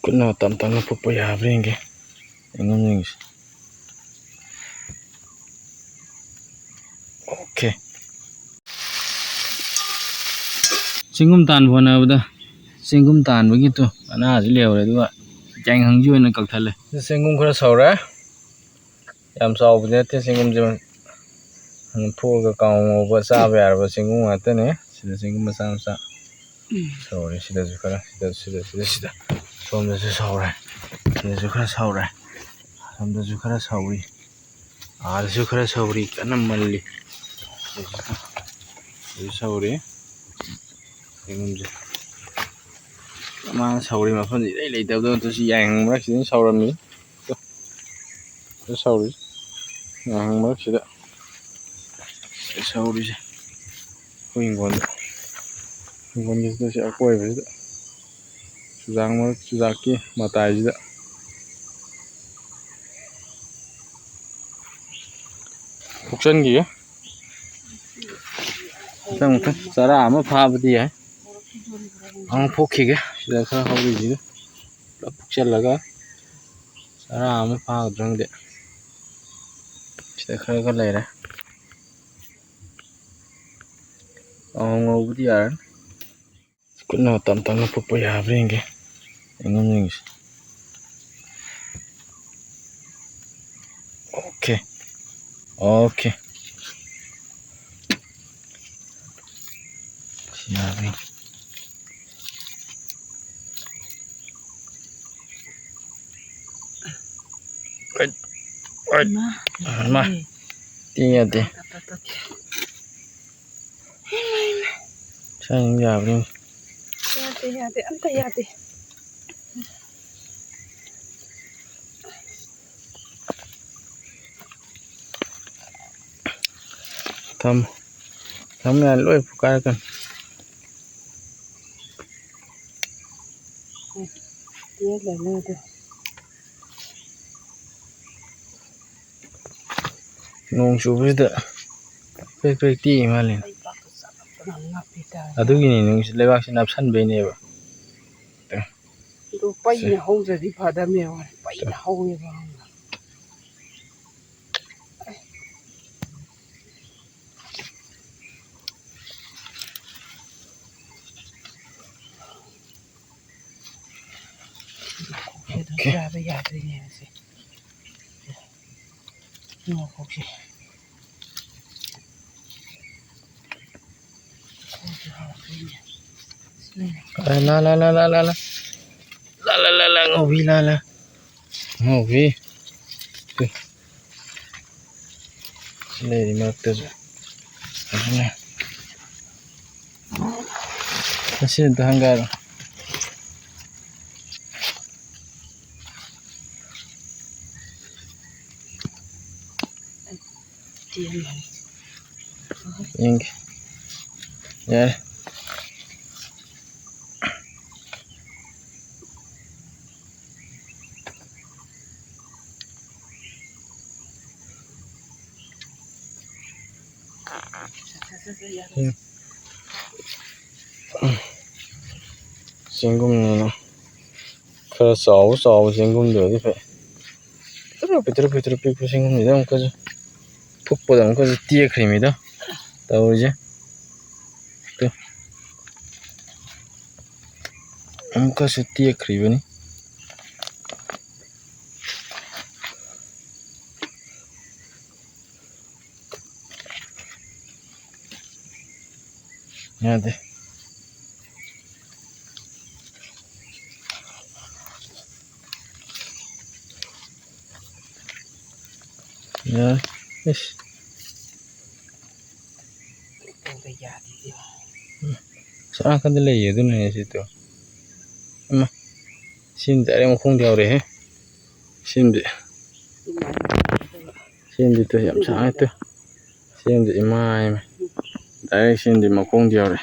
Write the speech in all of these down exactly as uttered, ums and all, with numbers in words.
ꯈꯨꯠꯅ ꯇꯞ ꯇꯞꯅ ꯐꯨꯛꯄ ꯌꯥꯕ꯭ꯔꯥ ꯌꯦꯡꯒꯦ꯫ ꯆꯦꯡꯒꯨꯝꯁꯤꯡꯁꯦ꯫ ꯑꯣꯀꯦ꯫ ꯆꯦꯡꯒꯨꯝ ꯇꯥꯟꯕ ꯍꯣꯠꯅꯕꯗ ꯆꯦꯡꯒꯨꯝ ꯇꯥꯟꯕꯒꯤ ꯇꯨ ꯃꯅꯥꯁꯤ ꯂꯩꯍꯧꯔꯦ, ꯑꯗꯨꯒ ꯌꯥꯏꯉꯪꯁꯤ ꯑꯣꯏꯅ ꯀꯛꯊꯠꯂꯦ꯫ ꯆꯦꯡꯒꯨꯝ ꯈꯔ ꯁꯧꯔꯦ꯫ ꯌꯥꯝ ꯆꯥꯎꯕꯗꯤ ꯅꯠꯇꯦ ꯆꯦꯡꯒꯨꯝꯁꯦ꯫ ꯐꯨꯛꯑꯒ ꯀꯥꯡꯉꯧ ꯉꯧꯕ ꯆꯥꯕ ꯌꯥꯔꯕ ꯆꯦꯡꯒꯨꯝ ꯉꯥꯛꯇꯅꯦ꯫ ꯁꯤꯗ ꯆꯦꯡꯒꯨꯝ ꯃꯆꯥ ꯃꯆꯥ ꯁꯧꯔꯤ꯫ ꯁꯤꯗꯁꯨ ꯈꯔ, ꯁꯤꯗ, ꯁꯤꯗ, ꯁꯤꯗ, ꯁꯤꯗ꯫ ꯁꯣꯝꯗꯁꯨ ꯁꯧꯔꯦ꯫ ꯁꯤꯗꯁꯨ ꯈꯔ ꯁꯧꯔꯦ꯫ ꯁꯣꯝꯗꯁꯨ ꯈꯔ ꯁꯧꯔꯤ꯫ ꯑꯥꯗꯁꯨ ꯈꯔ ꯁꯧꯔꯤ꯫ ꯀꯟꯅ ꯃꯜꯂꯤ꯫ ꯁꯤꯗꯁꯨ ꯈꯔ, ꯁꯤꯗꯁꯨ ꯁꯧꯔꯤ꯫ ꯆꯦꯡꯒꯨꯝꯁꯦ꯫ ꯃꯥꯅ ꯁꯧꯔꯤ ꯃꯐꯝꯁꯦ ꯏꯔꯩ ꯂꯩꯇꯕꯗꯣ, ꯑꯗꯨꯁꯨ ꯌꯥꯏꯉꯪ ꯃꯔꯛꯁꯤꯗ ꯁꯧꯔꯝꯃꯤ꯫ ꯁꯤꯗ ꯁꯧꯔꯤ꯫ ꯌꯥꯏꯉꯪ ꯃꯔꯛꯁꯤꯗ ꯁꯧꯔꯤꯁꯦ꯫ ꯑꯩꯈꯣꯏ ꯍꯤꯡꯒꯣꯜꯗ, ꯍꯤꯡꯒꯣꯜꯒꯤꯁꯤꯗ, ꯁꯤ ꯑꯀꯣꯏꯕꯁꯤꯗ, ꯆꯨꯖꯥꯛ ꯃꯔꯛ, ꯆꯨꯖꯥꯛꯀꯤ ꯃꯇꯥꯏꯁꯤꯗ ꯐꯨꯛꯆꯟꯈꯤꯒꯦ꯫ ꯃꯊꯪ ꯃꯊꯪ ꯆꯔꯥ ꯑꯃ ꯐꯥꯕꯗꯤ ꯌꯥꯏ꯫ ꯑꯃꯨꯛ ꯐꯨꯛꯈꯤꯒꯦ꯫ ꯁꯤꯗ ꯈꯔ ꯍꯧꯔꯤꯁꯤꯒ ꯄꯨꯂꯞ ꯐꯨꯛꯆꯜꯂꯒ ꯆꯔꯥ ꯑꯃ ꯐꯥꯒꯗ꯭ꯔꯥ ꯈꯪꯗꯦ꯫ ꯁꯤꯗ ꯈꯔ ꯈꯔ ꯂꯩꯔꯦ꯫ ꯑꯃꯨꯛ ꯉꯧꯕꯗꯤ ꯌꯥꯔꯅꯤ꯫ ꯈꯨꯠꯅ ꯇꯞ ꯇꯞꯅ ꯐꯨꯛꯄ ꯌꯥꯕ꯭ꯔꯥ ꯌꯦꯡꯒꯦ꯫ ꯆꯦꯡꯒꯨꯝꯁꯤꯡꯁꯦ꯫ ꯑꯣꯀꯦ꯫ ꯑꯣꯀꯦ꯫ ꯁꯤ ꯌꯥꯕ꯭ꯔꯥ ꯌꯦꯡꯒꯦ꯫ Eight, eight. ꯏꯃꯥ, ꯏꯃꯥ꯫ ꯌꯥꯗꯦ꯫ ꯇꯤ ꯌꯥꯗꯦ꯫ ꯇꯠ, ꯇꯠ, ꯇꯠ, ꯇꯠ꯫ ꯏꯃꯥ, ꯏꯃꯥ꯫ ꯁ꯭ꯋꯥꯏ ꯑꯗꯨꯝ ꯌꯥꯕ꯭ꯔꯥ ꯌꯦꯡꯒꯦ꯫ ꯌꯥꯗꯦ, ꯌꯥꯗꯦ, ꯑꯝꯇ ꯌꯥꯗꯦ꯫ ꯊꯝꯃꯣ꯫ ꯊꯝꯃꯣ ꯌꯥꯔꯦ, ꯂꯣꯏ ꯐꯨꯀꯥꯏꯔꯛꯀꯅꯤ꯫ ꯇꯦꯜꯂꯦꯅꯦ ꯑꯗꯣ꯫ ꯅꯣꯡ ꯆꯨꯕꯁꯤꯗ ꯄ꯭ꯔꯦꯛ ꯄ꯭ꯔꯦꯛ ꯇꯦꯛꯏ ꯃꯥꯜꯂꯦ꯫ ꯂꯩꯕꯥꯛꯇꯣ ꯆꯥꯛꯂꯛꯄꯅ ꯉꯥꯛꯄꯤ ꯇꯥꯔꯦ꯫ ꯑꯗꯨꯒꯤꯅꯤ, ꯅꯨꯡꯁꯤꯠ ꯂꯩꯕꯥꯛꯁꯤ ꯅꯞꯁꯟꯕꯩꯅꯦꯕ꯫ ꯑꯗꯨ ꯄꯩꯅ ꯍꯧꯗ꯭ꯔꯗꯤ ꯐꯗꯝꯅꯦꯕ꯫ ꯄꯩꯅ ꯍꯧꯋꯦꯕ꯫ ꯃꯈꯣꯛꯁꯦ ꯑꯗꯨꯝ ꯑꯣꯀꯦ꯫ ꯆꯥꯕ ꯌꯥꯗ꯭ꯔꯤꯅꯦ ꯁꯦ꯫ ꯃꯈꯣꯛꯁꯦ꯫ ꯃꯈꯣꯛꯁꯦ ꯍꯥꯎꯗ꯭ꯔꯤꯅꯦ꯫ ꯁꯤꯅꯅꯦ꯫ ꯑ, ꯂꯥ, ꯂꯥ, ꯂꯥ꯫ ꯂꯥ, ꯂꯥ, ꯂꯥ, ꯂꯥ, ꯉꯥꯎꯕꯤ, ꯂꯥ, ꯂꯥ꯫ ꯉꯥꯎꯕꯤ꯫ ꯇꯨ꯫ ꯁꯤ ꯂꯩꯔꯤ ꯃꯔꯛꯇꯁꯨ꯫ ꯑꯗꯨꯅ ꯉꯁꯤ ꯑꯝꯇ ꯍꯪꯒꯥꯏꯔꯣ꯫ ꯌꯦꯡꯒꯦ꯫ ꯌꯥꯔꯦ꯫ ꯎꯝ꯫ ꯆꯦꯡꯒꯨꯝꯅꯤꯅ ꯈꯔ ꯆꯥꯎꯕ ꯆꯥꯎꯕ ꯆꯦꯡꯒꯨꯝꯗꯨ ꯑꯣꯏꯔꯗꯤ ꯐꯩ꯫ ꯄꯤꯛꯇ꯭ꯔꯨ ꯄꯤꯛꯇ꯭ꯔꯨ ꯄꯤꯛꯇ꯭ꯔꯨ ꯄꯤꯛꯄ ꯆꯦꯡꯒꯨꯝꯁꯤꯗ ꯑꯃꯨꯛꯀꯁꯨ ꯐꯨꯛꯄꯗ ꯑꯃꯨꯛꯀꯁꯨ ꯇꯦꯛꯈ꯭ꯔꯤꯃꯤꯗ ꯇꯧꯔꯤꯁꯦ꯫ ꯇꯨ꯫ ꯑꯃꯨꯛꯀꯁꯨ ꯇꯦꯛꯈ꯭ꯔꯤꯕꯅꯤ꯫ ꯌꯥꯗꯦ꯫ ꯌꯥꯔꯦ꯫ ꯏꯁ꯫ ꯎꯝ꯫ ꯑꯁꯣꯝ ꯅꯥꯀꯟꯗ ꯂꯩꯌꯦ, ꯑꯗꯨꯅꯅꯦ ꯁꯤꯗꯣ꯫ ꯏꯃꯥ꯫ ꯁꯤꯃꯗꯤ direct ꯃꯈꯣꯡꯗ ꯌꯥꯎꯔꯦꯍꯦ꯫ ꯁꯤꯃꯗꯤ꯫ ꯁꯤꯃꯗꯤ ꯇꯨ ꯌꯥꯝ ꯁꯥꯡꯉꯦ ꯇꯨ꯫ ꯁꯤꯃꯗꯤ ꯏꯃꯥ ꯏꯃꯥ꯫ Direct ꯁꯤꯃꯗꯤ ꯃꯈꯣꯡꯗ ꯌꯥꯎꯔꯦ꯫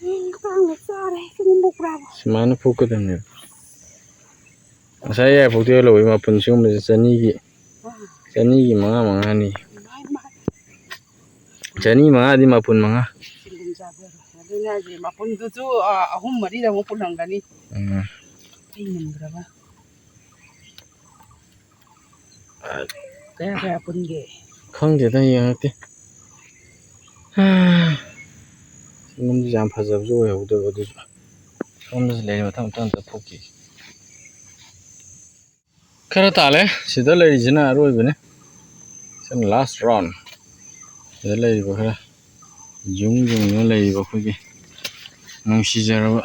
ꯎꯝ, ꯀꯥꯡꯅ ꯆꯥꯔꯦ꯫ ꯁꯤꯒꯨꯝꯕ ꯄꯨꯔꯥꯕ꯫ ꯁꯨꯃꯥꯏꯅ ꯐꯨꯛꯀꯗꯕꯅꯦꯕ꯫ ꯉꯁꯥꯏ ꯌꯥꯏꯐꯧꯗ ꯌꯣꯜꯍꯧꯋꯤ ꯃꯄꯨꯟ ꯁꯤꯒꯨꯝꯕꯁꯦ ꯆꯅꯤꯒꯤ, ꯑꯥ꯫ ꯆꯅꯤꯒꯤ ꯃꯉꯥ ꯃꯉꯥꯅꯤ꯫ ꯏꯃꯥ, ꯏꯃꯥ꯫ ꯆꯅꯤ ꯃꯉꯥꯗꯤ ꯃꯄꯨꯟ ꯃꯉꯥ꯫ ꯁꯤꯒꯨꯝ ꯆꯥꯕ ꯌꯥꯔꯣꯏ꯫ ꯑꯗꯨꯅꯦ ꯍꯥꯏꯁꯦ, ꯃꯄꯨꯟꯗꯨꯁꯨ, ꯑ, ꯑꯍꯨꯝ ꯃꯔꯤꯗ ꯑꯃꯨꯛ ꯄꯨꯜꯂꯝꯒꯅꯤ꯫ ꯎꯝ꯫ ꯑꯩ ꯉꯝꯗ꯭ꯔꯕ꯫ ꯀꯌꯥ ꯀꯌꯥ ꯄꯨꯟꯒꯦ? ꯈꯪꯗꯦꯗ, ꯌꯦꯡꯉꯛꯇꯦ꯫ ꯆꯤꯡꯒꯨꯝꯁꯤ ꯌꯥꯝ ꯐꯖꯕꯁꯨ ꯑꯣꯏꯍꯧꯗꯕ, ꯑꯗꯨꯁꯨ ꯁꯣꯝꯗꯁꯨ ꯂꯩꯔꯤ, ꯃꯊꯪ ꯃꯊꯪ ꯑꯝꯇ ꯐꯨꯛꯈꯤꯒꯦ꯫ ꯈꯔ ꯇꯥꯜꯂꯦ꯫ ꯁꯤꯗ ꯂꯩꯔꯤꯁꯤꯅ ꯑꯔꯣꯏꯕꯅꯦ꯫ ꯁꯤꯅ last round꯫ ꯁꯤꯗ ꯂꯩꯔꯤꯕ ꯈꯔ ꯌꯨꯝ ꯌꯨꯝꯗ ꯂꯩꯔꯤꯕ ꯑꯩꯈꯣꯏꯒꯤ ꯅꯨꯡꯁꯤꯖꯔꯕ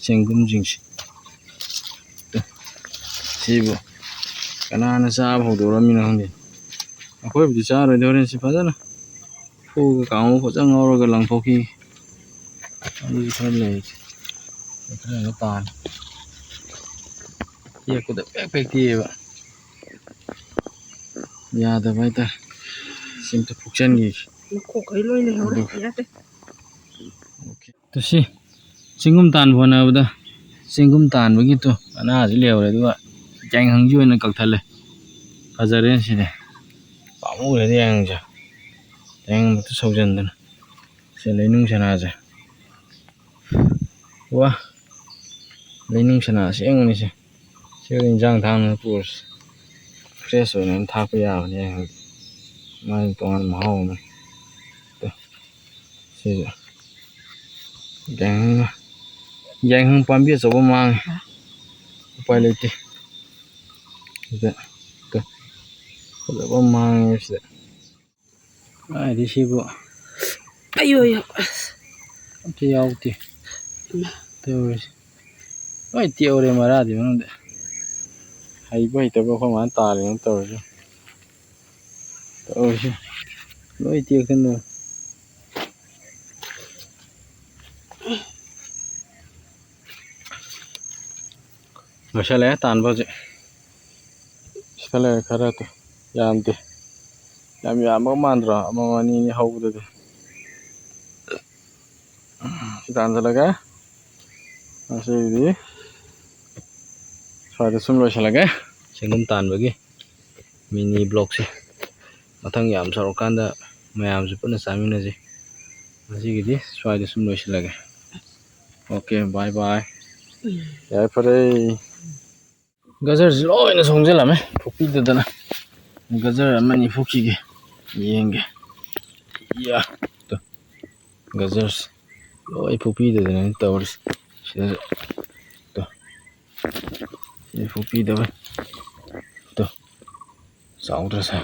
ꯆꯦꯡꯒꯨꯝꯁꯤꯡꯁꯦ꯫ ꯁꯤꯕꯨ ꯀꯅꯥꯅ ꯆꯥꯕ ꯍꯧꯗꯣꯔꯝꯃꯤꯅꯣ ꯈꯪꯗꯦ꯫ ꯑꯩꯈꯣꯏꯕꯨꯗꯤ ꯆꯥꯔꯣꯏꯗ, ꯍꯣꯔꯦꯟ ꯁꯤ ꯐꯖꯅ ꯐꯨꯒ ꯀꯥꯡꯉꯧ ꯐꯖꯅ ꯉꯧꯔꯒ ꯂꯪꯊꯣꯛꯈꯤ꯫ ꯑꯗꯨꯁꯨ ꯈꯔ ꯂꯩ꯫ ꯈꯔ ꯇꯥꯔꯦ꯫ ꯇꯦꯛꯄꯗ ꯄꯦꯛ ꯄꯦꯛ ꯇꯦꯛꯑꯦꯕ꯫ ꯌꯥꯗꯕ ꯍꯥꯏꯇꯥꯔꯦ꯫ ꯁꯤ ꯑꯝꯇ ꯐꯨꯛꯆꯟꯈꯤꯒꯦ꯫ ꯃꯈꯣꯛꯈꯩ ꯂꯣꯏ ꯂꯩꯍꯧꯔꯦ꯫ ꯑꯗꯨꯒ ꯌꯥꯗꯦ꯫ ꯑꯣꯀꯦ꯫ ꯇꯨ ꯁꯤ ꯆꯤꯡꯒꯨꯝ ꯇꯥꯟꯕ ꯍꯣꯠꯅꯕꯗ ꯆꯤꯡꯒꯨꯝ ꯇꯥꯟꯕꯒꯤ ꯇꯨ ꯃꯅꯥꯁꯤ ꯂꯩꯍꯧꯔꯦ, ꯑꯗꯨꯒ ꯌꯥꯏꯉꯪꯁꯤ ꯑꯣꯏꯅ ꯀꯛꯊꯠꯂꯦ꯫ ꯐꯖꯔꯦ ꯁꯤꯗꯤ꯫ ꯄꯥꯝꯃꯨꯔꯦꯗ ꯌꯥꯏꯉꯪꯁꯦ꯫ ꯌꯥꯏꯉꯪ ꯃꯇꯨ ꯁꯧꯖꯟꯗꯅ꯫ ꯁꯤ ꯂꯩꯅꯨꯡ ꯁꯅꯥꯁꯦ꯫ ꯋꯥ! ꯂꯩꯅꯨꯡ ꯁꯅꯥ ꯑꯁꯦꯡꯕꯅꯤ ꯁꯦ꯫ ꯁꯤ ꯑꯣꯏꯅ ꯏꯟꯖꯥꯡ ꯊꯥꯛꯅꯕ ꯄꯨꯔꯁꯤ꯫ Fresh ꯑꯣꯏꯅ ꯑꯗꯨꯝ ꯊꯥꯛꯄ ꯌꯥꯕꯅꯦ ꯌꯥꯏꯉꯪꯗꯤ꯫ ꯃꯥꯒꯤ ꯇꯣꯉꯥꯟꯕ ꯃꯍꯥꯎ ꯑꯃ꯫ ꯇꯨ, ꯁꯤꯁꯨ꯫ ꯌꯥꯏꯉꯪ, ꯌꯥꯏꯉꯪ ꯄꯥꯝꯕꯤ ꯑꯆꯧꯕ ꯃꯥꯡꯉꯦ꯫ ꯎꯄꯥꯏ ꯂꯩꯇꯦ꯫ ꯁꯤꯗ, ꯇꯨ, ꯐꯖꯕ ꯑꯃ ꯃꯥꯡꯉꯦ ꯁꯤꯗ꯫ ꯀꯥꯏꯗꯩ ꯁꯤꯕꯨ꯫ ꯑꯌꯣ, ꯑꯌꯣ꯫ ꯑꯝꯇ ꯌꯥꯎꯗꯦ꯫ ꯏꯃꯥ꯫ ꯇꯧꯔꯤꯁꯦ꯫ ꯂꯣꯏ ꯇꯦꯛꯍꯧꯔꯦ ꯃꯔꯥꯗꯤ ꯃꯅꯨꯡꯗ꯫ ꯍꯩꯕ ꯍꯩꯇꯕ ꯑꯩꯈꯣꯏ ꯃꯥꯅ ꯇꯥꯜꯂꯤꯅꯦ ꯇꯧꯔꯤꯁꯦ꯫ ꯇꯧꯔꯤꯁꯦ꯫ ꯂꯣꯏ ꯇꯦꯛꯇꯅ꯫ ꯂꯣꯏꯁꯜꯂꯛꯑꯦ ꯇꯥꯟꯕ ꯍꯧꯖꯤꯛ꯫ ꯁꯤꯗ ꯂꯩꯔꯦ ꯈꯔ ꯑꯗꯨ꯫ ꯌꯥꯝꯗꯦ꯫ ꯌꯥꯝ ꯌꯥꯝꯕ ꯃꯥꯟꯗ꯭ꯔꯣ? ꯑꯃꯃꯝ ꯑꯅꯤ ꯑꯅꯤ ꯍꯧꯕꯗꯗꯤ꯫ ꯁꯤ ꯇꯥꯟꯁꯤꯜꯂꯒ ꯉꯁꯤꯒꯤꯗꯤ ꯁ꯭ꯋꯥꯏꯗ ꯁꯨꯝ ꯂꯣꯏꯁꯤꯜꯂꯒꯦ꯫ ꯆꯦꯡꯒꯨꯝ ꯇꯥꯟꯕꯒꯤ mini vlogꯁꯦ꯫ ꯃꯊꯪ ꯌꯥꯝ ꯆꯥꯎꯔꯀꯥꯟꯗ ꯃꯌꯥꯝꯁꯨ ꯄꯨꯟꯅ ꯆꯥꯃꯤꯟꯅꯁꯤ꯫ ꯉꯁꯤꯒꯤꯗꯤ ꯁ꯭ꯋꯥꯏꯗ ꯁꯨꯝ ꯂꯣꯏꯁꯤꯜꯂꯒꯦ꯫ ꯑꯣꯀꯦ, ꯕꯥꯏ ꯕꯥꯏ꯫ ꯌꯥꯏ ꯐꯔꯦ꯫ ꯒꯖꯔꯁꯤ ꯂꯣꯏꯅ ꯁꯣꯡꯖꯤꯜꯂꯝꯃꯦ, ꯐꯨꯛꯄꯤꯗꯗꯅ꯫ ꯒꯖꯔ ꯑꯃꯅꯤ ꯐꯨꯛꯈꯤꯒꯦ, ꯌꯦꯡꯒꯦ꯫ ꯏꯌꯥ, ꯇꯨ, ꯒꯖꯔꯁꯤ ꯂꯣꯏ ꯐꯨꯛꯄꯤꯗꯗꯅ ꯇꯧꯔꯤꯁꯤ꯫ ꯁꯤꯗꯁꯨ, ꯇꯨ, ꯁꯤ ꯐꯨꯛꯄꯤꯗꯕ꯫ ꯇꯨ, ꯆꯥꯎꯗ꯭ꯔꯁꯦ꯫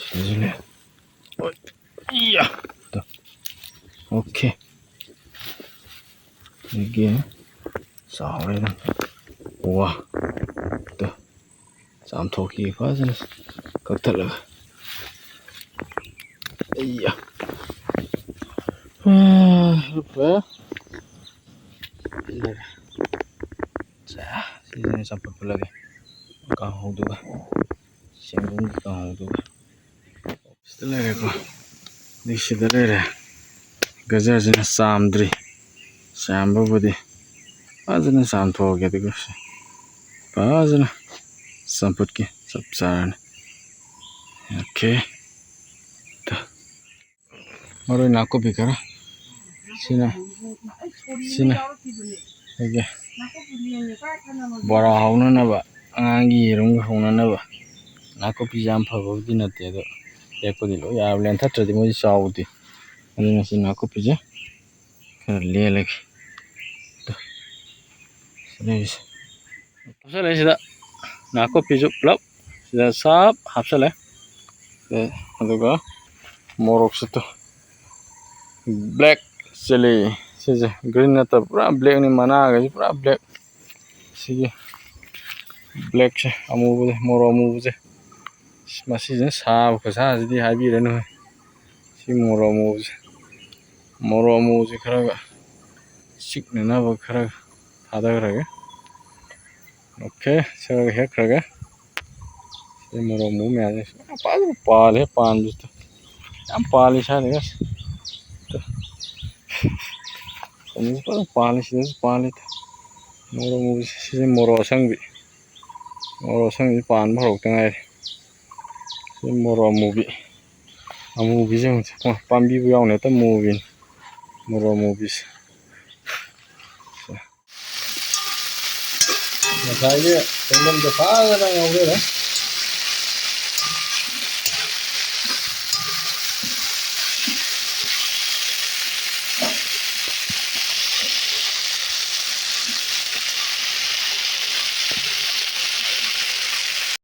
ꯁꯤꯗꯁꯨ ꯂꯩ꯫ ꯍꯣꯏ꯫ ꯏꯌꯥ꯫ ꯇꯨ꯫ ꯑꯣꯀꯦ꯫ ꯑꯗꯒꯤ ꯆꯥꯎꯔꯦ ꯑꯗꯨꯝ꯫ ꯋꯥ꯫ ꯇꯨ꯫ ꯆꯥꯝꯊꯣꯛꯈꯤꯒꯦ ꯐꯖꯅ ꯀꯛꯊꯠꯂꯒ꯫ ꯑꯩꯌꯥ꯫ ꯐꯔꯦ꯫ ꯁꯦ, ꯁꯤꯁꯤꯅ ꯆꯝꯐꯨꯠ ꯐꯨꯠꯂꯒꯦ꯫ ꯀꯥꯡꯍꯧꯗꯨꯒ꯫ ꯆꯦꯡꯒꯨꯝꯒꯤ ꯀꯥꯡꯍꯧꯗꯨꯒ꯫ ꯁꯤꯗ ꯂꯩꯔꯦꯀꯣ꯫ ꯑꯗꯩ ꯁꯤꯗ ꯂꯩꯔꯦ꯫ ꯒꯖꯔꯁꯤꯅ ꯆꯥꯝꯗ꯭ꯔꯤ꯫ ꯆꯥꯝꯕꯕꯨꯗꯤ ꯐꯖꯅ ꯆꯥꯝꯊꯣꯛꯑꯒꯦ, ꯑꯗꯨꯒ ꯐꯖꯅ ꯆꯝꯐꯨꯠꯀꯤ ꯆꯞ ꯆꯥꯔꯅꯤ꯫ ꯑꯣꯀꯦ꯫ ꯃꯔꯣꯏ ꯅꯥꯀꯨꯞꯄꯤ ꯈꯔ꯫ ꯁꯤꯅ, ꯁꯤꯅ ꯑꯩꯒꯤ ꯕꯣꯔꯥ ꯍꯧꯅꯅꯕ, ꯑꯉꯥꯡꯒꯤ ꯌꯦꯔꯨꯝꯒ ꯍꯧꯅꯅꯕ꯫ ꯅꯥꯀꯨꯞꯄꯤꯁꯦ ꯌꯥꯝ ꯐꯕꯕꯨꯗꯤ ꯅꯠꯇꯦ, ꯑꯗꯣ ꯍꯦꯛꯄꯗꯤ ꯂꯣꯏ ꯌꯥꯔꯕ꯫ ꯂꯦꯟꯊꯠꯇ꯭ꯔꯗꯤ ꯃꯣꯏꯗꯤ ꯆꯥꯎꯗꯦ꯫ ꯑꯗꯨꯅ ꯁꯤ ꯅꯥꯀꯨꯞꯄꯤꯁꯦ ꯈꯔ ꯂꯦꯜꯂꯒꯦ꯫ ꯇꯨ꯫ ꯁꯤ ꯂꯩꯔꯤꯁꯦ꯫ ꯍꯥꯞꯆꯜꯂꯦ ꯁꯤꯗ ꯅꯥꯀꯨꯞꯄꯤꯁꯨ ꯄꯨꯂꯞ ꯁꯤꯗ ꯁꯥꯞ ꯍꯥꯞꯆꯜꯂꯦ꯫ ꯑꯦ, ꯑꯗꯨꯒ ꯃꯣꯔꯣꯛꯁꯨ ꯇꯨ꯫ Black chilli꯫ ꯁꯤꯁꯦ green ꯅꯠꯇꯕ, ꯄꯨꯔꯥ blackꯅꯤ, ꯃꯅꯥꯒꯁꯦ ꯄꯨꯔꯥ black꯫ ꯁꯤꯒꯤ blackꯁꯦ, ꯑꯃꯨꯕꯁꯦ, ꯃꯣꯔꯣꯛ ꯑꯃꯨꯕꯁꯦ꯫ ꯃꯁꯤꯁꯤꯅ ꯁꯥꯕ ꯈꯨꯠꯁꯥꯁꯤꯗꯤ ꯍꯥꯏꯕꯤꯔꯅꯨ꯫ ꯁꯤ ꯃꯣꯔꯣꯛ ꯑꯃꯨꯕꯁꯦ, ꯃꯣꯔꯣꯛ ꯑꯃꯨꯕꯁꯦ ꯈꯔꯒ ꯆꯤꯛꯅꯅꯕ ꯈꯔ ꯊꯥꯗꯈ꯭ꯔꯒꯦ꯫ ꯑꯣꯀꯦ, ꯁꯤ ꯈꯔꯒ ꯍꯦꯛꯈ꯭ꯔꯒꯦ꯫ ꯁꯤ ꯃꯣꯔꯣꯛ ꯑꯃꯨꯕ ꯃꯌꯥꯝꯁꯦ ꯐꯖꯅ ꯄꯥꯜꯂꯦ, ꯄꯥꯟꯕꯁꯤꯗ ꯌꯥꯝ ꯄꯥꯜꯂꯤ ꯁ꯭ꯋꯥꯏꯗꯒ꯫ ꯀꯩꯅꯣꯁꯦ ꯐꯖꯅ ꯄꯥꯜꯂꯤ, ꯁꯤꯗꯁꯨ ꯄꯥꯜꯂꯤ꯫ ꯃꯣꯔꯣꯛ ꯑꯃꯨꯕꯁꯦ, ꯁꯤꯁꯦ ꯃꯣꯔꯣꯛ ꯑꯁꯪꯕꯤ꯫ ꯃꯣꯔꯣꯛ ꯑꯁꯪꯕꯤ ꯄꯥꯟꯕ ꯍꯧꯔꯛꯇ ꯉꯥꯏꯔꯤ꯫ ꯁꯤ ꯃꯣꯔꯣꯛ ꯑꯃꯨꯕꯤ꯫ ꯑꯃꯨꯕꯤꯁꯦ ꯌꯦꯡꯉꯨꯁꯦ꯫ ꯄꯥꯝꯕꯤꯕꯨ ꯌꯥꯎꯅ ꯍꯦꯛꯇ ꯃꯨꯕꯤꯅꯤ꯫ ꯃꯣꯔꯣꯛ ꯑꯃꯨꯕꯤꯁꯦ꯫ ꯉꯁꯥꯏꯒꯤ ꯆꯦꯡꯒꯨꯝꯗꯣ ꯐꯖꯅ ꯉꯧꯔꯦ꯫